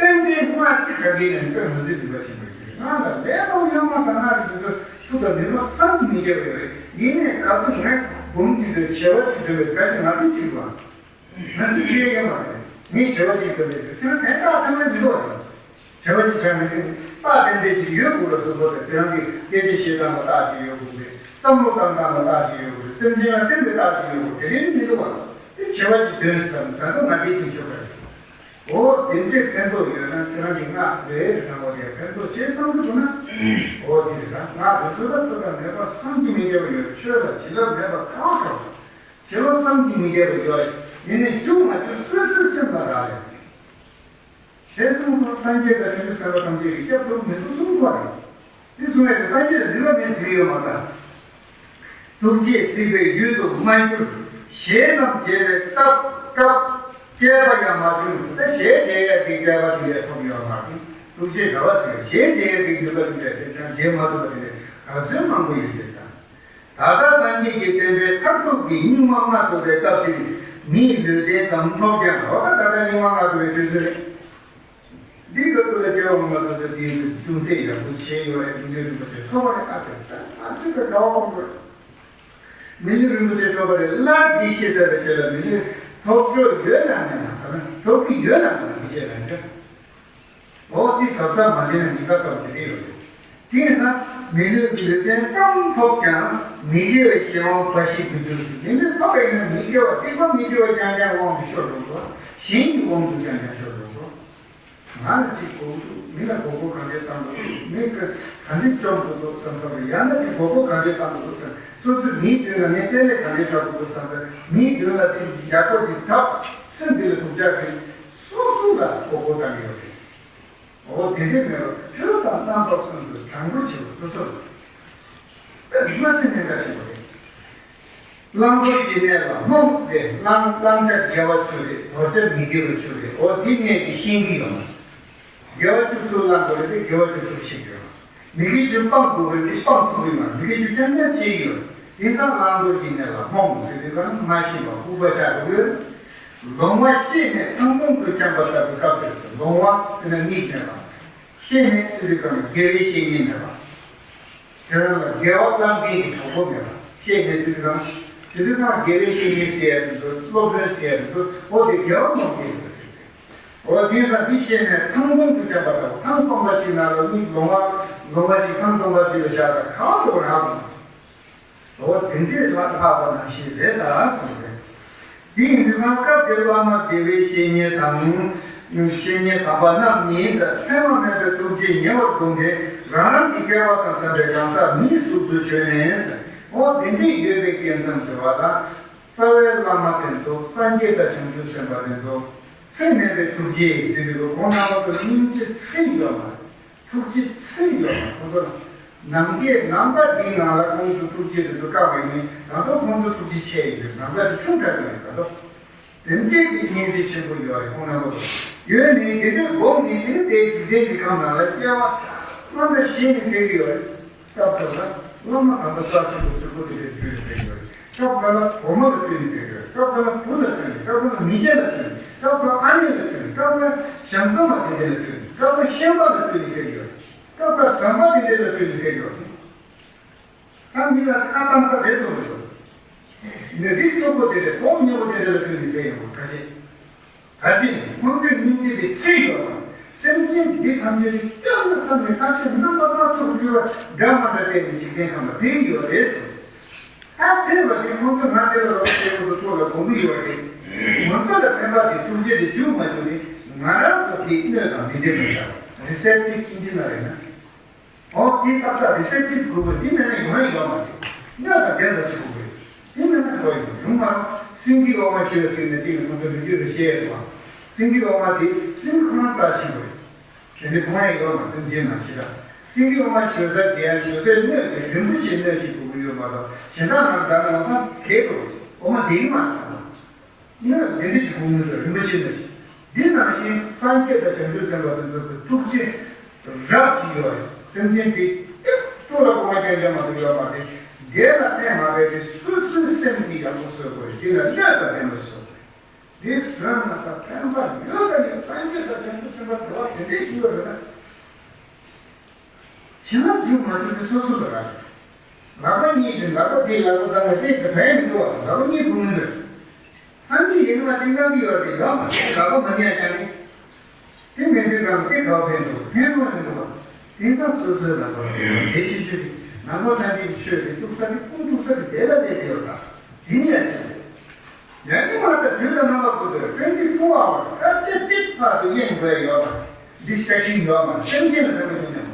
ཏན་ཏན་སྔ་ཕྱི་ག་གེ་ནས་དཔེ་མི་སྲིད་ནུས་པ་ཆེན་པོ་ཡོད། ང་ལ་ལས་དང་གཡོག་མ་དང་སྔགས་ཀྱི་དེ་ཚོ་མཐུ་དང་ནུས་པ་བསམ་གྱིས་མི་ཁྱབ་པ་ཡོད་རེད། ཡིན་ནའི་ག་ཚོད་ངས་འབུམ་གཅིག་དང་བྱེ་བ་གཅིག་འདོན་པའི་ག་ཅིག་ང་དེ་གཅིག་པ། ང་ཚོ་ཆེ་ཡོད་མ་རེད། ངས་བྱེ་བ་གཅིག་བཏོན་པའི་ཚེ་དེ་ལ་དེ་དག་ཐོན་མི་འདུག་བ་རེད། བྱེ་བ་གཅིག་ཆགས་མི་འདུག་རྟགས་དེ་འདྲ་ཅིག་ཡོད་དགོས་ལ་གཟུགས་པོ་དང་དེ་རང་གི་སྐད་ཆ་བཤད་སྟངས་ལ་རྟགས་ཅིག་ཡོད་དགོས་རེད། བསམ་བློ་བཏང་སྟངས་ལ་རྟགས་ཅིག་ཡོད་དགོས་རེད། སེམས་ཅན་ལ་བསྟན་པའི་རྟགས་ཅིག་ཡོད་དགོས་རེད། དེ་འདྲ་མི་འདུག་བ། དེ་བྱེ་བ་གཅིག་འདོན་ཟེར་ན་ད་དུང་ང་འདྲའི་གཅིག་ཆོག་ག་རེད། འོ་དེ་འདྲའི་ཕན་ཐོགས་ཡོད་ན་ཁྱེད་རང་གི་སྔགས་རེད་རང་བ་རེད་ཕན་ཐོགས་ཤེས་བསམ་གྱི་འདུག་ན། འོ་དེ་རེད་ད། སྔགས་དེ་ཚོ་ལ་ཐོགས་པ་མེད་པ་བསམ་གྱིས་མི་ཁྱབ་པ་ཡོད། ཆོས་ལ་བྱིན་རླབས་མེད་པ་ག་བ་ག་བ། བྱེད་པ་བསམ་གྱིས་མི་ཁྱབ་པ་ཡོད་རེད། ཡིན་ནའི་བཅུག་མ་བཅུག་སོ་སོའི་སེམས་ལ་རག་ལས། དེ་གསུངས་ཐོག་སངས་རྒྱས་དང་བྱང་ཆུབ་སེམས་དཔའ་ཐམས་ཅད་ཀྱིས་སྐྱབས་ཐོབ་མི་འདུག་གསུངས་ཐོག་རེད། དེ་གསུངས་ཡས་དེ་སངས་རྒྱས་ལ་ནུས་པ་མེད་ཟེར་གྱི་ཡོད་མ་རེད། ཐུགས་རྗེས་གཟིགས་པའི་ཡུལ་དུ་མ་གྱུར། ཞེས་ཙམ་བྱས་པའི་སྐབས་སྐབས་བསྐལ་པ་ཡང་མ་བྱུང་ཟེར་ཏེ་ཞེས་བྱས་ཡས་དེ་བསྐལ་པ་དེ་ལས་ཐོབ་ཡོད་མ་རེད། ཐུགས་རྗེས་ག་བ་ཟེར་ཞེས་བྱས་ཡས་དེ་ནུས་པ་དེ་ལས་དེ་ཙམ་བྱས་མ་ཐུབ་པ་དེ་ལས་ག་ཚོད་མང་པོ་ཡོད་རེད་ད། ད་ལྟ་སངས་རྒྱས་ཀྱི་བསྟན་པའི་མཐར་ཐུག་གི་སྙིགས་མ་ལྔ་བདོ་བའི་སྐབས་དེར་མིའི་ལུས་རྟེན་ཙམ་ཐོབ་ཀྱང་། འོ་ད་ད་ལྟ་སྙིགས་མ་ལྔ་བདོ་བའི་དུས་ཚོད་རེད། འདི་ག་དུས་ལ་སྐྱེ་བ་སྔོན་མ་སོ་སོའི་དེའི་ཅུང་ཟད་ཡག་པོ་བྱས་ཡོད་རེད། མི་ལུས་རིན་པོ་ཆེ་ཐོབ་པ་རེད། ཨ་ཙི་ད་ཨ་ཙི་ད་ག་བ་འོང་དགོས། མི་ལུས་རིན་པོ་ཆེ་ཐོབ་པ་རེད་སླར་འདི་ཤེས་ཚར་བའི་རྗེས་ལ་མི་ལུས་ཐོབ་རྒྱུ་ཡོད་ན་མེད་ན་ད་ཐོབ་ཀྱི་ཡོད་ན་མེད་ན་འདི་བྱས་ན་འདྲ། འོ་དེ་གཟབ་གཟབ་མ་བྱས་ན་ཉེན་ཁ་ཚ་པོ་དེ་འདྲ་ཡོད་རེད། དེ་ཡིན་ཙང་མི་ལུས་ཀྱི་ལུས་རྟེན་ཙམ་ཐོབ་ཀྱང་མི་དགེ་བའི་གཞན་དབང་འབའ་ཞིག་མི་འགྱུར་ཟེར། མི་ལུས་ཐོབ་པ་ཡིན་ན་མི་དགེ་བ་སྡིག་པ་མི་དགེ་བ་རྐྱང་རྐྱང་དབང་དུ་ཤོར་འགྲོ་འགྲོ། གཞན་གྱི་དབང་དུ་རྐྱང་རྐྱང་ཤོར་འགྲོ་འགྲོ། ང་ལ་གཅིག་དགོས་འདུག་མི་ལ་མགོ་སྐོར་ག་འདྲས་གཏང་དགོས་འདུག་མི་ག་འདྲས་བཅོམ་དགོས་འདུག་བསམ་བསམ་རེད། ཡང་ན་དེ་མགོ་སྐོར་ག་འདྲས་གཏང་དགོས་འདུག་བསམ། སོ་སོས་མིའི་མདུན་ལ་ངས་དཔེ་ལས་ག་འདྲས་འཁྲབ་དགོས་འདུག་བསམ་པས་མིའི་མདུན་ལ་དེ་ཡག་པོ་ཅིག་འཁྲབ། སེམས་འདི་ལ་སྡུག་ཅག་གིས་སོ་སོ་ལ་མགོ་སྐོར་གཏང་གི་ཡོད་རེད། འོ་དེ་འདྲས་མེད་པར་ཆོས་དང་རྣམ་པ་ཀུན་ཏུ་དྲང་པོ་བྱེད་པ་སོ་སོ་རེད། དཔེ་མ་སྲིད་ཉེན་ཁ་ཆེན་པོ་རེད། བླང་དོར་གྱི་གནས་ལ་རྨོངས་ཏེ་བླང་བླང་བྱ་དགེ་བ་བཅུ་རེད། དོར་བྱ་མི་དགེ་བ་བཅུ་རེད། འོ་འདི་གནས་འདི་ཤེས་ཀྱི་ཡོད་མ་རེད། དགེ་བ་བཅུ་ཚུར་བླང་དགོས་རེད་དེ་དགེ་བ་བཅུ་ཚུར་ཤེས་ཀྱི་ཡོད་མ་རེད། མི་དགེ་བཅུ་སྤང་དགོས་རེད་དེ་སྤང་ཐུབ་ཀྱི་མ་རེད། མི་དགེ་བཅུ་རྐྱང་རྐྱང་བྱེད་ཀྱི་ཡོད་རེད། དེང་སང་བླང་དོར་གྱི་གནས་ལ་རྨོངས་ཟེར་དུས་གང་མ་ཤེས་པ་ལྐུགས་པ་ཆགས་འགྲོ་གི་ཡོད་རེད། ལོང་བ་ཤེས་མེད་ཐང་སྟོང་དུ་འཁྱམས་པ་ལྟ་བུའི་སྐབས་དེར་ལོང་བ་ཟེར་ན་མིག་མེད་པ། ཤེས་མེད་ཟེར་དུས་གང་དགེ་བའི་བཤེས་གཉེན་མེད་པ། དེ་རང་ལ་དགེ་བ་བླ་མའི་གི་གྲོགས་པོ་མེད་པ། ཤེས་མེད་ཟེར་དུས་གང་། ཟེར་དུས་གང་དགེ་བའི་བཤེས་གཉེན་ཟེར་ཡ་དེ་ཚོ་སློབ་དཔོན་ཟེར་ཡ་དེ་ཚོ་འོ་དེ་དགེ་བ་སློབ་དགེ་ཡིན་པ་ཟེར་ཏེ། འོ་དེ་ཙང་འདི་ཤེས་མེད་ཐང་སྟོང་དུ་འཁྱམས་པ་ལྟ་བུ། ཐང་སྟོང་པ་ཅིག་ནང་ལ་མིག་ལོང་བ་ལོང་བ་ཅིག་ཐང་སྟོང་པ་དེ་ལ་བཞག་ད་ག་བ་འགྲོ་རག་མ། འོ་དེ་འདྲས་ལ་ལྷག་པ་ནང་བཞིན་རེད་ལ་གསུངས་རེད། དེ་ཡིན་དུས་གང་སྐབས་དེར་བླ་མ་དགེ་བའི་བཤེས་གཉེན་དང་། བཤེས་གཉེན་དམ་པ་རྣམ་གཉིས་མཚན་མ་མེད་པའི་ཐུགས་རྗེས་ཉེ་བར་བཟུང་སྟེ་རང་རང་གི་སྐལ་བ་དང་འཚམས་པའི་གང་ཟག་མིའི་གཟུགས་སུ་བྱོན་ནས། འོ་དེ་འདྲས་ཡོད་པའི་རྐྱེན་ཙམ་དེ་བ་ལ། རྩ་བའི་བླ་མ་དེ་ཚོ་སངས་རྒྱས་དང་བྱང་ཆུབ་སེམས་དཔའ་དེ་ཚོ། ཚད་མེད་པའི་ཐུགས་རྗེ་ཟེར་དུས་ཁོང་རྣམ་པ་ཚོ་སྙིང་རྗེ་ཚད་ཡོད་མ་རེད། ཐུགས་རྗེ་ཚད་ཡོད་པ་ཁོང་ཚོ་ལ། ནམ་མཁའི་ནམ་ཟླ་འདིའི་ནང་ལ་ཁོང་ཚོ་ཐུགས་རྗེ་དེ་ཚོ་བཀག་པ་ཡིན་ན་ད་དུང་ཁོང་ཚོ་ཐུགས་རྗེ་ཆེ་ཡོད། ནམ་ཟླ་དེ་ཆུང་དྲགས་ཡོད་ད་དུང་། དེ་འདྲའི་གི་སྙིང་རྗེ་ཆེན་པོ་ཡོད་རེད་ཁོང་རྣམ་པ་ཚོ། ཡོད་ནས་དེ་འདྲའི་སྒོམ་ནས་དེ་ནི་དེའི་འཇིག་རྟེན་གྱི་ཁམས་ནང་ལ་སྐྱེ་བ་སྔོན་པ་ཞིག་ནས་སྐྱེ་གི་ཡོད་རེད། སྐབས་དེ་ལ་བླ་མ་དམ་པ་ས་ཆེན་པོ་གཅིག་པོ་དེ་འདྲའི་བརྒྱུད་ནས་སྐྱེ་གི་ཡོད་རེད། སྐབས་འགའ་ལ་བུ་མོ་ལ་བསྟུན་ནས་སྐྱེ་གི་ཡོད་རེད། སྐབས་འགའ་ལ་བུ་ལ་བསྟུན་ནས། སྐབས་འགའ་ལ་མི་སྐྱ་ལ་བསྟུན་ནས། སྐབས་འགའ་ལ་ཞང་བཙོང་བ་དེ་འདྲ་ལ་བསྟུན་ནས། སྐབས་འགའ་ཤན་པ་ལ་བསྟུན་ནས་སྐྱེ་གི་ཡོད་རེད། སྐབས་འགའ་ཟམ་པ་དེ་འདྲ་ལ་བསྟུན་ནས་སྐྱེ་གི་ཡོད་རེད། ད་མི་ལ་ཁ་གཏང་ས་རེད་འདུག་མི་འདུག་མི་རིགས་གཙོ་བོ་དེ་རེད། གོང་སྙན་པོ་དེ་རེད་ལ་བསྟུན་ནས་བསྡད་ཡོང་བ་ཁ་ཤས། ད་ཅི་ཁོང་ཚོའི་སྙིང་རྗེ་དེ་ཚད་ཡོད་པ། སེམས་ཅན་འདི་ཐམས་ཅད་སྐྱབས་ལ་བསམ་ནས་ཐབས་ཤེས་རྣམ་པ་སྣ་ཚོགས་བརྒྱུད་པ་འདྲ་མ་འདྲ་བསྟན་ནས་འཇིག་རྟེན་ཁམས་ལ་ཕེབས་ཡོད་རེད་གསུངས། ད་ཕེབས་པ་དེ་ཁོང་ཚོ་ང་དེ་ལ་རོགས་བྱེད་དགོས་འདུག་ཐུགས་ལ་དགོངས་ཀྱི་ཡོད་རེད། ང་ཚོ་ལ་ཕན་པ་དེ་ཐུགས་རྗེ་དེ་འཇུག་མ་བཅུག་ནས་ང་རང་ཚོ་དེ་གནོད་དང་མི་ལྡན་པ་བྱ་བ་རི་སེབ་ཊིབ་ཨིན་ཇི་ནི་ཡར་ཡིན་ན། འོ་དེ་ཏག་ཏག་རི་སེབ་ཊིབ་དགོས་པ་དེ་མེད་ན་ཡོང་ཡ་ཡོད་མ་རེད། གནོད་དང་ལྡན་པ་ཞིག་དགོས་རེད། དེ་མེད་ན་ག་བ་ཡོང་ཡོང་མ་རུང་། སེང་གེ་འོ་མ་ཞོས་ཟེར་ནས་གཅིག་ནས་ཁོང་ཚོ་མི་རྒྱུད་ལ་བཤད་ཡོད་པ། སེང་གེ་འོ་མ་དེ་སེང་གེ་ཁོ་རང་རྩ་ཆེན་པོ་རེད། དེ་ནི་ཁོང་ཡང་ཡོད་མ་སེམས་ཅན་ནང་ཞིག་ལ། སེང་གེ་འོ་མ་ཞོ་ས་དེ་ཡང་ཞོ་སའི་སྣོད་དེ་རིན་པོ་ཆེའི་སྣོད་ཅིག་དགོས་ཀྱི་ཡོད་མ་གཏོགས་གཞན་དག་ནང་ད་ནང་ཚང་གས་འགྲོ་འོ་མ་དེ་ཡིན་མ་སོང་། སྣོད་དེ་འདྲ་ཞིག་དགོས་ཀྱི་འདུག་རིན་པོ་ཆེའི་སྣོད་ཅིག་འདི་ནང་བཞིན་སངས་རྒྱས་དང་བྱང་ཆུབ་སེམས་དཔའ་དེ་ཚོ་གི་ཐུགས་རྗེ་རབ་ཅིག་ཡོད་རེད། སེམས་ཅན་དེ་ཏོག་ལ་གོང་མ་རྐྱང་རྐྱང་མ་གཏོགས་ཡོད་མ་རེད། དེ་ལ་ཕན་མ་ཕན་དེ་སོ་སོའི་སེམས་ཀྱིས་ཡག་པོ་བཟོ་དགོས་རེད། དེ་ལ་གནོད་དང་ལྡན་པ་བཟོ་དགོས་རེད། དེ་བཟོས་ན་ད་ཕན་པ་ཡོད་དང་ཡོད། སངས་རྒྱས་དང་བྱང་ཆུབ་སེམས་དཔའ་དེ་བ་དེ་འདྲས་ཞིག་ཡོད་རེད་ན། བྱིན་རླབས་འཇུག་མ་འཇུག་དེ་སོ་སོ་ལ་རག་རེད། ལག་པ་གཉིས་ཀྱིས་ལག་པ་དེ་ལག་པ་བཏང་ན་དེ་དེ་བས་མི་འདུག་བ། ལག་པ་གཉིས་དགོས་མི་འདུག་སངས་རྒྱས་ཡིན་ན་གཅིག་གནང་གི་ཡོད་རེད། ཡོད་མ་རེད། ལག་པ་མ་ཉལ་ཀྱང་ནི། དེ་མི་འདུག་གམ་དེ་ག་བ་ཕན་འདུག་ཕན་པ་མི་འདུག་བ། དེང་སང་སོ་སོའི་ལག་པ་རེད། དེ་ཤེས་ཤོས་དེ་ནང་པ་སངས་རྒྱས་ཀྱི་ཆོས་དེ་གཏུག་ས་དེ་ཀུན་གཏུག་ས་དེ་དེ་ལ་སླེབས་ཡོད་ད། དེ་ནི་ཡ་ཆེ། ཡང་ནི་མ་ལྟ་དུས་ལ་རྣམ་པ་ཀུན་ཏུ་twenty four hours སྐར་ཆ་གཅིག་བར་དུ་གཡེང་དགོས་ཡོད་པ། distraction ཡོད་མ་སེམས་ཅན་ལ་ཕན་པ་ཡིན་ནམ།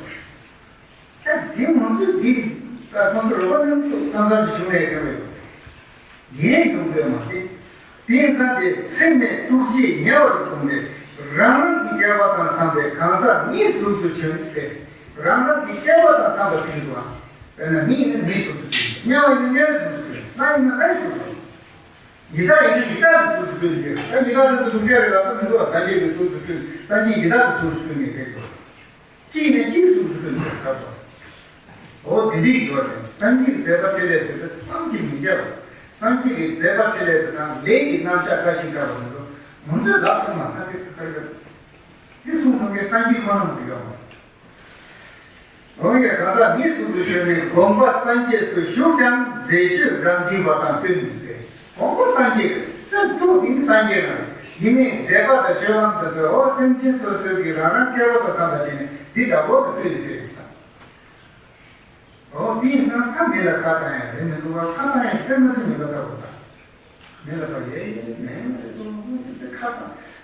ད་དེ་ང་ཚོས་འདི་ད་ཁོང་ཚོ་རོགས་པ་རྣམས་ཀྱི་བསམ་ཚར་གྱི་བྱུང་ནས་ཡོང་བའི་ངས་ཡོང་དགོས་མ་རེད། དེ་ཙང་དེ་སེམས་ནས་ཐུགས་རྗེས་ཉེ་བར་བསྒོམས་ནས་རང་རང་གི་སྐལ་བ་དང་འཚམས་པའི་གང་ཟག་མིའི་གཟུགས་སུ་བྱོན་ཏེ། རང་རང་གི་སྐལ་བ་དང་འཚམས་པ་ཟེར་གྱི་འདུག་ཨ། དཔེར་ན་མི་ཡིན་ན་མིའི་གཟུགས་སུ་བྱོན། དམྱལ་བ་ཡིན་ན་དམྱལ་བའི་གཟུགས་སུ་བྱོན། ལྷ་ཡིན་ན་ལྷའི་གཟུགས་སུ་བྱོན། ཡི་དྭགས་ཡིན་ན་ཡི་དྭགས་ཀྱི་གཟུགས་སུ་བྱོན་ཏེ། ད་ཡི་དྭགས་དེ་ཚོ་ལུག་ཅག་རེད་ལ་ཚོ་མི་འདུག་ཨ། སངས་རྒྱས་ཀྱི་གཟུགས་སུ་བྱོན། སངས་རྒྱས་ཡི་དྭགས་ཀྱི་གཟུགས་སུ་བྱོན་ནས་བསྡད་འདུག་གཅིག་ནས་གཅིག་གཟུགས་སུ་བྱོན་ཟེར་སྐབས་སུ། འོ་དེ་འདྲའི་ཡོད་རེད། སངས་རྒྱས་ཀྱི་མཛད་པ་འཕྲིན་ལས་ཟེར་ཏེ་བསམ་གྱིས་མི་ཁྱབ་པ། སངས་རྒྱས་ཀྱི་མཛད་པ་འཕྲིན་ལས་དེ་དང་ལས་ཀྱི་རྣམ་གཞག་བཀའ་བཞིན་བཀའ་བ་དེ་ཚོ་ང་ཚོས་ལབ་ཐུབ་མ་ཐག་དེ་ག་རེ་རེད། དེ་གསུང་ཐུབ་མཁན་སངས་རྒྱས་ཁོ་ན་མ་གཏོགས་ཡོད་མ་རེད། འོ་ཡ། གང་ཟག་མིའི་གཟུགས་སུ་བྱོན་ནས་དགོངས་པ་སངས་རྒྱས་སུ་ཞུགས་ཀྱང་མཛད་སྤྱོད་རང་མཐུན་པ་དང་བསྟུན་ནས་ཟེར། དགོངས་པ་སངས་རྒྱས་སེམས་ཐུགས་ནི་སངས་རྒྱས་རང་ཡིན་ནའི་མཛད་པ་དང་སྤྱོད་ལམ་དེ་ཚོ་འོ་སེམས་ཅན་སོ་སོའི་གི་རང་རང་སྐལ་བ་དང་འཚམས་པ་བྱས་ནས་འདི་འདྲ་བོ་དང་བསྟུན་ནས་ཕེབས་ཡོད་ད། འོ་དེ་ཡིན་ཙང་ད་མི་ལ་ཁ་བཏང་ཡ་རེད་མི་འདུག་བ། ཁ་བཏང་ཡ་དཔེ་མ་སྲིད་མི་ལ་ཚ་བོ་ད། མི་ལ་ཁ་ཡེ་ཡེ་མེ་མེ་རེད་དུ་དུ་དུ་ཁ་བཏང་།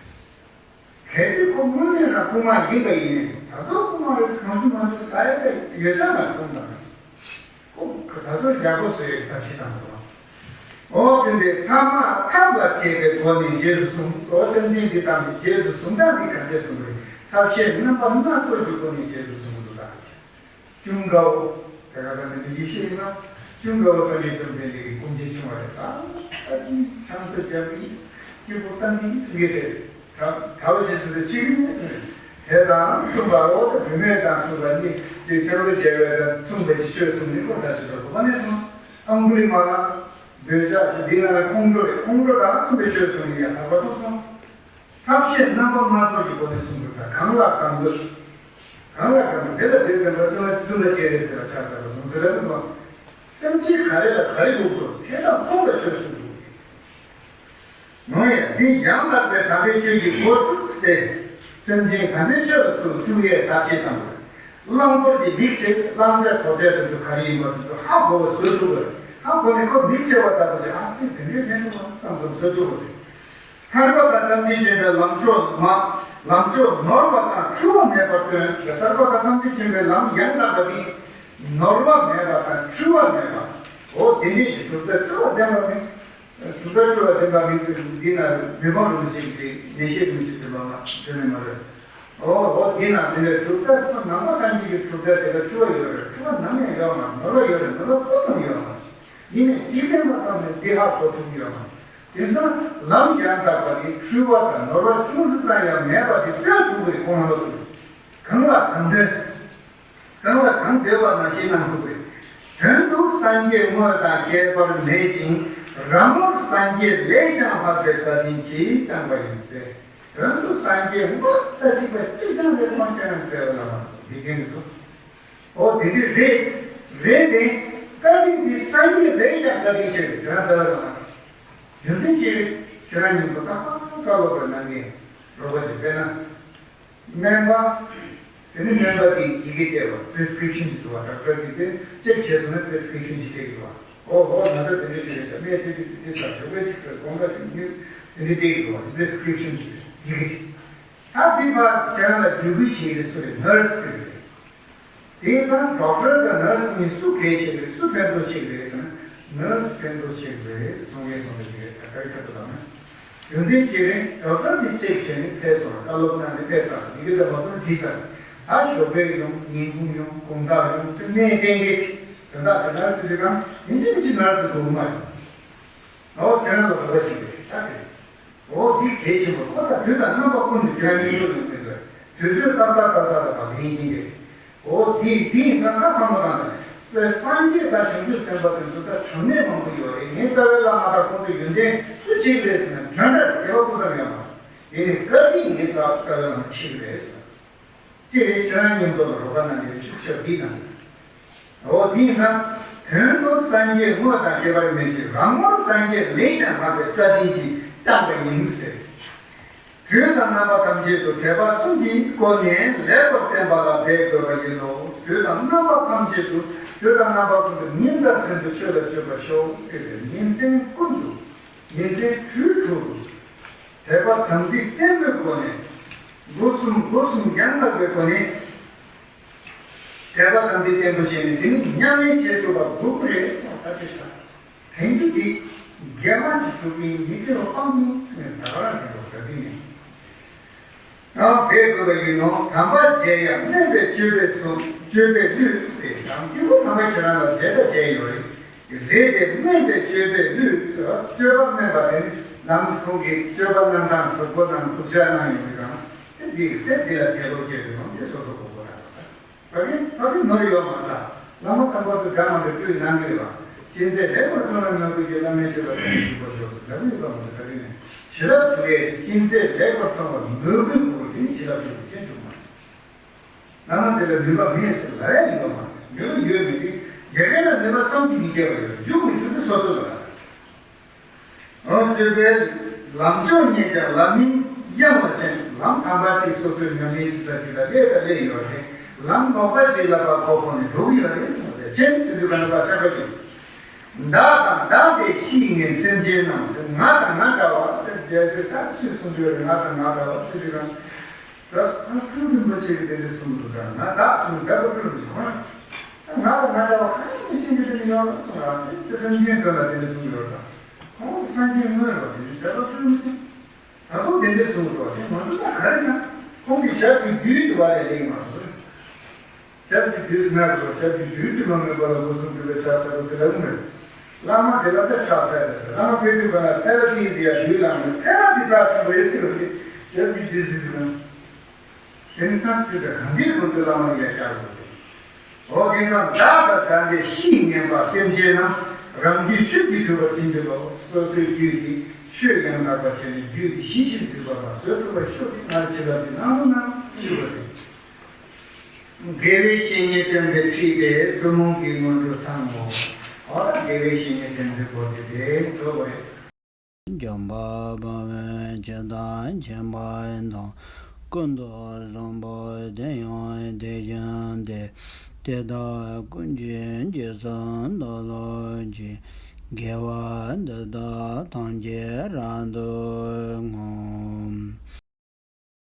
གལ་ཏེ་ཁོ་དངོས་གནས་ལ་དབུ་མ་ཡིན་པ་ཡིན་ནའི་ད་དུང་དབུ་མ་རེད་གང་དུ་མ་འདུག་ད་ཡ་ད་ཡོད་ས་མ་སོང་ད། ཁོ་ད་དུང་ཡག་པོ་བཟོ་ཡའི་ཐབས་ཤེས་དང་པོ། འོ་དེ་འདྲའི་ཐ་མ་ཐབས་ལ་མཁས་པའི་སྒོ་ནས་རྗེས་སུ་བཟུང་། འོ་སེམས་ཅན་འདི་དག་ནི་རྗེས་སུ་བཟུང་སྟངས་འདི་ག་འདྲས་བཟུང་དགོས། ཐབས་ཤེས་རྣམ་པ་སྣ་ཚོགས་ཀྱི་སྒོ་ནས་རྗེས་སུ་བཟུང་དགོས་ད། ཅུང་དགའ་བོ། དེ་ག་ས་ནས་མི་ཡེ་ཤེས་ཡིན་ན། ཅུང་དགའ་བོ་སངས་རྒྱས་བཅོམ་ལྡན་འདས་ཀྱི་སྐུ་མཆེད་ཆུང་བ་རེད་ད། ཨ་ནི་ཆང་ས་རྒྱབ་ཀྱི་སྐྱིད་པོ་བཏང་གི་སྲིད་ཀྱི་རེད། ད་ད་བོ་ཅི་སྲིད་དུ་ཅི་གི་མི་སྲིད་རེད། དེ་དང་མཚུངས་པ་འོ་ད་བུད་མེད་དང་མཚུངས་པ་ནི་དེ་ཆང་ས་རྒྱབ་པའི་དང་མཚུངས་པའི་ཅི་ཆོས་གསུངས་ནི་ཁོ་ད་ཅི་འགྲོ་དགོས་པ་ནས་སོང་། ཨང་གུ་ལི་མ་ལ་འདོད་ཆགས་ཀྱི་འདི་ང་ལ་ཁོང་ཁྲོ་རེད། ཁོང་ཁྲོ་དང་མཚུངས་པའི་ཆོས་གསུངས་ནི་ཡང་དག་པ་ཐུག་སོང་། ཐབས་ཤེས་རྣམ་པ་སྣ་ཚོགས་ཀྱི་སྒོ་ནས་གསུངས་པ་དང་གང་ལ་གང་འདོད། གང་ལ་གང་འདོད་དེ་ལ་དེ་དོན་དག་དོན་ལ་བརྩོན་པ་བྱས་རེད་ཟེར་བ་ཆགས་ཚར་བ་སོང་ཟེར་རེད་མོ། སེམས་ཅན་ག་རེ་ལ་ག་རེ་འདུག་དོ་དེ་དང་མཚུངས་པའི་ཆོས་གསུངས་འདུག་ངོ་ཡ་འདི་ཡང་དག་པའི་དམ་པའི་ཆོས་ཀྱི་སྒོ་དྲུག་སྟེ། སེམས་ཅན་དམ་པའི་ཆོས་ལ་ཚུར་བཅུག་ཡས་ཐབས་ཤེས་དང་པོ། བླང་དོར་གྱི་མིག་ཕྱེ། བླང་བྱ་དོར་བྱ་དེ་ཚོ་ག་རེ་ཡིན་པ་དེ་ཚོ་ཧ་གོ་བ་བཟོ་ཐུབ་པ་རེད། ཧ་གོ་ནས་ཁོ་མིག་ཕྱེ་བ་ལྟ་བུ་ཞིག་ཨ་ཙི་དེ་འདྲའི་ལྷན་ཐུབ་པ་བསམ་བསམ་བཟོ་ཐུབ་པ་རེད། ཐར་པ་དང་ཐམས་ཅད་མཁྱེན་པའི་ལམ་མཆོག་མ། ལམ་མཆོག་ནོར་བ་དང་འཁྲུལ་བ་མེད་པར་སྟོན། ཐར་པ་དང་ཐམས་ཅད་མཁྱེན་པའི་ལམ་ཡང་དག་པ་ནི། ནོར་བ་མེད་པ་དང་འཁྲུལ་བ་མེད་པ། འོ་དེ་འདྲས་ཀྱི་གྲུབ་མཐའ་འཁྲུལ་བ་ལྡན་པ་མིན། གྲུབ་མཐའ་འཁྲུལ་བ་ལྡན་པ་མིན་ཚུལ་འདི་ན་མི་ཕམ་རིན་པོ་ཆེ་གི་ནན་བཤད་རིན་པོ་ཆེ་དེ་ལོ་མ་དྲན་ནས་མ་རེད། འོ་འོ་དེ་ན་དེ་འདྲའི་གྲུབ་མཐའ་ཚང་ནང་པ་སངས་རྒྱས་ཀྱི་གྲུབ་མཐའ་དེ་ལ་འཁྲུལ་བ་ཡོད་རེད། འཁྲུལ་བ་ནམ་ཡང་ཡོད་མ་རེད། ནོར་བ་ཡོད་རེད། ནོར་བ་སྤུ་ཙམ་ཡོད་མ་རེད། ཡིན་ནའི་འཇིག་རྟེན་པ་ཙམ་ནས་འདི་ཧ་གོ་ཐུབ་ཀྱི་ཡོད་མ་རེད། དེང་སང་ལམ་ཡང་དག་པ་དེ་འཁྲུལ་བ་དང་ནོར་བ་ཅུང་ཟད་ཙམ་ཡང་མེད་པ་དེ་སྟོན་ཐུབ་ཀྱི་རེད། ཁོང་རྣམ་པ་ཚོ་གང་ལ་གང་འདོད། གང་ལ་གང་འདོད་པ་ནང་བཞིན་གནང་ཐུབ་པའི་དོན་དུ་སངས་རྒྱས་དངོས་དང་ཁྱད་པར་མེད་ཅིང་། རང་ངོར་སངས་རྒྱས་ལས་ཀྱང་ལྷག་པའི་བཀའ་དྲིན་གྱིས་བསྐྱངས་པ་ཡིན་ཏེ། དོན་དུ་སངས་རྒྱས་དངོས་དང་གཅིག་པ་གཅིག་རྐྱང་རེ་མ་ཁྱེད་རང་བཙལ་བ་ལ་མ་འདི་མཁན་ཚོ། འོ་དེ་འདྲ་རེད། རེད་དེ། བཀའ་དྲིན་འདི་སངས་རྒྱས་ལས་ཀྱང་བཀའ་དྲིན་ཆེ་བས། དེ་རང་རྩ་བའི་ལམ་མ་རེད། རྒྱུ་མཚན་ཅི་རེད། ཁྱེད་རང་ཉིད་དུ་བཀའ་བཀའ་སློབ་པར་གནང་མཁན་རོགས་པ་ཞིག་དཔེར་ན། སྨན་པ། དེ་ནི་སྨན་པ་དེས་ཡི་གེ་བལྟས་པ། པི་རི་སི་ཀི་རིབ་ཤན་ཅིག་འདུག་བ། ཌོག་ཊར་གྱིས་དེ་ཅེག་བྱས་སོང་ན་པི་རི་སི་ཀི་རིབ་ཤན་ཅིག་སྤྲད་ཀྱི་འདུག་བ། ཨོ་ཧོ། ན་ཚ་དེ་འདྲ་ཅིག་རེད་ཟེར། སྨན་དེ་འདྲ་དེ་འདྲ་ཟ། ཞོགས་པའི་ཅིག་ཟ། དགོང་དག་ཅིག་ཉལ། དེ་འདྲ་སྤྲད་ཀྱི་འདུག་བ། པི་རི་སི་ཀི་རིབ་ཤན་ཅིག་རེད། ཡི་གེ་དེ། ད་འདི་བར་ཁྱེད་རང་ལ་བརྒྱུད་སྐུལ་བྱེད་ཀྱི་སུ་རེད། ནར་སི་དེ་རེད། དེང་སང་ཌོག་ཊར་དང་ནར་སི་གཉིས་སུ་གལ་ཆེ་རེད། སུ་ཕན་ཐོགས་ཆེ་རེད་ཟེར་ན། ནར་སི་ཕན་ཐོགས་ཆེ་རེད་གསུང་མཁན་སོང་ནས་ཞིག་རེད། ད་ག་རེ་ཁ་ཐུག་ལབ་ན། རྒྱུ་མཚན་ཅི་རེད། ཌོག་ཊར་དེ་ཅེག་བྱས་ནས་ཕེབས་སོང་། བཀའ་སློབ་གནང་ནས་ཕེབས་ཚར། ཡི་གེ་དེ་མ་སོང་བྲིས་ཚར། ད་ཞོགས་པའི་ཡོང་། ཉིན་གུང་ཡོང་། དགོང་དག་ཡོང་། དེ་སྨན་བསྟེན་མཁན་དེ་དག་དེ་ནར་སི་རེད་གམ། ཡིན་གཅིག་མིན་གཅིག་ནར་སི་དགོས་ཀྱི་མ་རེད། ཨོ་དེ་རང་ལ་རོགས་པ་ཞིག་རེད། ད་དེ་རེད། ཨོ་འདི་གལ་ཆེན་པོ། ཁོ་ད་དུས་དང་རྣམ་པ་ཀུན་ཏུ་ཁྱོད་རང་སྙིང་པོ་ཡོང་དུས་ཚོད། དུས་ཚོད་ཏག་ཏག་ཏག་ཏག་ཏག་ལེན་གྱིན་རེད། ཨོ་འདི་འདི་ཡིན་ཙང་ད་བསམ་བློ་བཏང་དང་། སངས་རྒྱས་དང་བྱང་ཆུབ་སེམས་དཔའ་དེ་ཚོ་ད་གྲངས་མེད་མང་པོ་ཡོད་རེད། ངའི་རྩ་བའི་བླ་མ་དང་ཁོང་ཚོའི་ཡོན་ཏན་སུ་གཅིག་རེད་ཟེར་ན་འདྲ་འདྲ་རེད། དེ་བ་ཀུན་ཙམ་ཡོད་མ་རེད། དེ་ནི་བཀའ་དྲིན་ངའི་རྩ་རྩ་བའི་བླ་མ་གཅིག་རེད་ཟེར། སྤྱིར་ཁྱེད་རང་མཉམ་དུ་ལ་རོགས་པ་གནང་མཁན་ཤུགས་ཆེ་བ་འདི་དང་། འོ་འདི་ཡིན་ཙང་། དོན་དུ་སངས་རྒྱས་དངོས་དང་ཁྱད་པར་མེད་ཅིང་། རང་ངོར་སངས་རྒྱས་ལས་ཀྱང་མ་འདས། བཀའ་དྲིན་གྱིས་བསྐྱངས་པ་ཡིན་ཟེར། དུས་དང་རྣམ་པ་ཐམས་ཅད་དུ་དད་པ་གསུམ་གྱིས་བསྐོར་ནས་ལེགས་པར་བསྟེན་པ་ལ་འབད་དགོས་པ་ཡིན་ནོ། དུས་དང་རྣམ་པ་ཐམས་ཅད་དུ། དུས་དང་རྣམ་པ་ཀུན་ཏུ་ཉིན་དང་མཚན་དུ་ཆོས་ལ་སྤྱོད་པར་ཤོག་ཟེར་ཏེ། ཉིན་མཚན་ཀུན་ཏུ། ཉིན་མཚན་དུས་དྲུག་ཏུ། དད་པ་དམ་ཚིག་བརྟན་པོའི་སྒོ་ནས། སྒོ་གསུམ་སྒོ་གསུམ་ཡན་ལག་པའི་སྒོ་ནས། དད་པ་དམ་ཚིག་བརྟན་པོ་བྱས་ནས་དེ་ནི་ཉམས་ལེན་བྱེད་ཐུབ་པ་དགོས་ཀྱི་རེད་གསུངས། ད་དེ་ས་དྲན་རྒྱུ་དེ་རྒྱལ་མ་ཅིག་གྲུབ་པའི་མི་དགེ་བ་སྤངས་ནས་ཟེར་ནས་ད་ག་རང་དྲན་རོགས། ད་དེ་ནས་ཡང་འབད་དགོས་པ་ཡིན་ནོ། དམ་པ་མཇལ་ཡང་སྨན་པའི་སྤྱོད་པས་བཟུང་། སྤྱོད་པས་བསླུས་ཟེར། དང་སྐྱེས་བུ་དམ་པ་ཁྱེད་རང་ལ་མཇལ་དང་མཇལ་ཡོད་རེད། རེད་དེ་སྨན་པའི་སྤྱོད་པས་བསླུས་ཟེར། སྤྱོད་པ་སྨན་པ་དེ་ནི་ནམ་ཁོང་གིས་སྤྱོད་པ་གནང་སྟངས་ཚུར་ཁོ་རང་བསླུ་བྱ་གནང་ཡོང་གི་ཙང་། དེ་འདི་གི་དེ་འདི་ལ་དད་པ་སྐྱེ་དགོས་ནོ། འདི་སོ་སོ་གོ་དགོས་ར། ད་གིན་ད་གིན་ནོར་ཡོད་མ་རེད། བླ་མ་དམ་པ་ཚོ་འདྲ་མ་འདྲ་སྤྲུལ་གནང་གི་རེད་པ། ཅི་མཛད་ལེགས་པར་མཐོང་ན་ངག་གི་བླ་མའི་ཆོས་ལ་སེམས་ཤིང་གོ་ཞོག་ཟེར། ད་གིན་ཡོད་པ་མ་རེད། ད་གིན་ནས་བྱིན་རླབས་འཇུག་ཡས་ཅི་མཛད་ལེགས་པར་མཐོང་བ་མོས་གུས་དགོས། དེ་ནི་བྱིན་རླབས་འཇུག་པའི་རྐྱེན་འཇུག་མ་རེད། བླ་མ་དེ་ལ་ནུས་པ་མེད་ཟེར་ལབ་ཡ་ཡིན་པ་མ་རེད། ནུས་པ་ཡོད་མེད་དེ་དགེ་རྒན་ལ་ནུས་པ་བསམ་གྱིས་མི་ཁྱབ་པ་ཡོད། འཇུག་མི་འཇུག་དེ་སོ་སོ་ལ་རག། འོ་སྤྱོད་པས་ལམ་མཆོག་རྙེད་ཀྱང་ལམ་སྨིན་གཡང་ལ་ཆེན། ལམ་དམ་པ་ཅིག་སོ་སོས་ཉམས་ལེན་བྱེད་ས་དེ་ལ་སླེབས་དང་སླེབས་ཡོད་རེད། ལམ་ལོག་པ་ཅིག་ལ་ཕར་གོ་འཕང་ནས་འགྲོ་གི་ཡོད་རེད་གསུངས་པ་དེ་ཅན་ཟེར་དུས་ག་ནས་ཕར་ཆགས་པ་ཡིན། བདག་དང་བདག་བསྡེབས་བཤིག་ངན་སེམས་ཅན་རྣམས་ཟེར། ང་དང་ང་འདྲ་བ་ཟེར་དེ་ཟེར། ད་སུས་གསུངས་ཡོད་རེད། ང་དང་ང་འདྲ་བ་ཟེར་དུས་ག་ས་ཨ་སྤྲུལ་རིན་པོ་ཆེ་གིས་དེ་འདྲ་གསུངས་འདུག་ད་ང་བདག་ཟེར་ན་བདག་པོ་སྤྲུལ་རིན་པོ་ཆེ་ཁོ་རང་། ད་ང་དང་ང་འདྲ་བ་གང་ཡང་མི་ཤེས་མཁན་དེ་འདྲ་ཡོད་རེད་གསུངས་ར་ཟེར། དེ་སེམས་ཅན་དོན་ལ་དེ་འདྲ་གསུངས་ཡོད་རེད། ཁོང་ཚོ་སངས་རྒྱས་དངོས་རེད་པ། དེ་ནི་དད་པ་སྤྲུལ་མི་ཤེས། ད་དུང་དེ་འདྲས་གསུངས་འདུག་དེ་ང་ཚོ་ལ་ག་རེ་ན། ཁོང་གི་ཞབས་ཀྱི་རྡུལ་དུ་བ་ལས་ལེགས་མ་རེད། ཞབས་ཀྱི་རྡུལ་ཟེར་ན་རེད། ཞབས་ཀྱི་རྡུལ་དུ་མ་ངེས་པ་ལ་སྒོ་གསུམ་གུས་པས་ཕྱག་འཚལ་ལོ་ཟེར་ལབ་མེད། བླ་མ་དེ་ལ་ད་ཕྱག་འཚལ་རེད་ཟེར། བླ་མ་ཕེབས་དུས་ག་ལ་ཐེ་ར་ཏི་ཟེར་ཡ་རྡུལ་ལངས་ནས་ཐེ་ར་ཏི་ཙ་ཆེན་པོ་རེད་ཟེར་བ་དེ་ཞབས་ཀྱི་རྡུལ་ཟེར་དུས་ག་ལ། དེ་ནི་ད་སྲིད་པའི་གང་དེའི་ཀུན་ཏུ་བླ་མ་ཡིས་ཀྱང་བསྐྱར་དགོས་ཏེ། འོ་དེང་སང་བདག་དང་བདག་འདྲེས་བཤིག་ངན་པ་སེམས་ཅན་རྣམས། རང་རྒྱུད་ཆོས་ཀྱིས་བསྡུས་པར་བྱིན་གྱིས་རློབས། སོ་སོའི་རྒྱུད་ཀྱི་ཆོས་ཡང་དག་པར་བྱས་ནས་རྒྱུད་ཀྱི་ཞི་ཞིང་དུལ་བ་དང་བཟོད་ཐུབ་པར་ཤོག་ཅིག་སྔར་བྱིན་རླབས་ཀྱི་གནང་རོགས་གནང་ཞུ་བ་རེད། དགེ་བའི་བཤེས་གཉེན་བསྟེན་པའི་ཁྲིད་དེ་ཐུན་མོང་གི་སྔོན་འགྲོ་ཚང་མོ། འོ་ད་དགེ་བའི་བཤེས་གཉེན་བསྟེན་པའི་སྐོར་དེ་དེ་རྫོགས་པ་རེད། འཇམ་དཔལ་དཔའ་བོས་ཇི་ལྟར་མཁྱེན་པ་དང་། ཀུན་ཏུ་བཟང་པོ་དེ་ཡང་དེ་བཞིན་ཏེ། དེ་དག་ཀུན་གྱི་རྗེས་སུ་བདག་སློབ་ཅིང་། དགེ་བ་འདི་དག་ཐམས་ཅད་རབ་ཏུ་བསྔོ།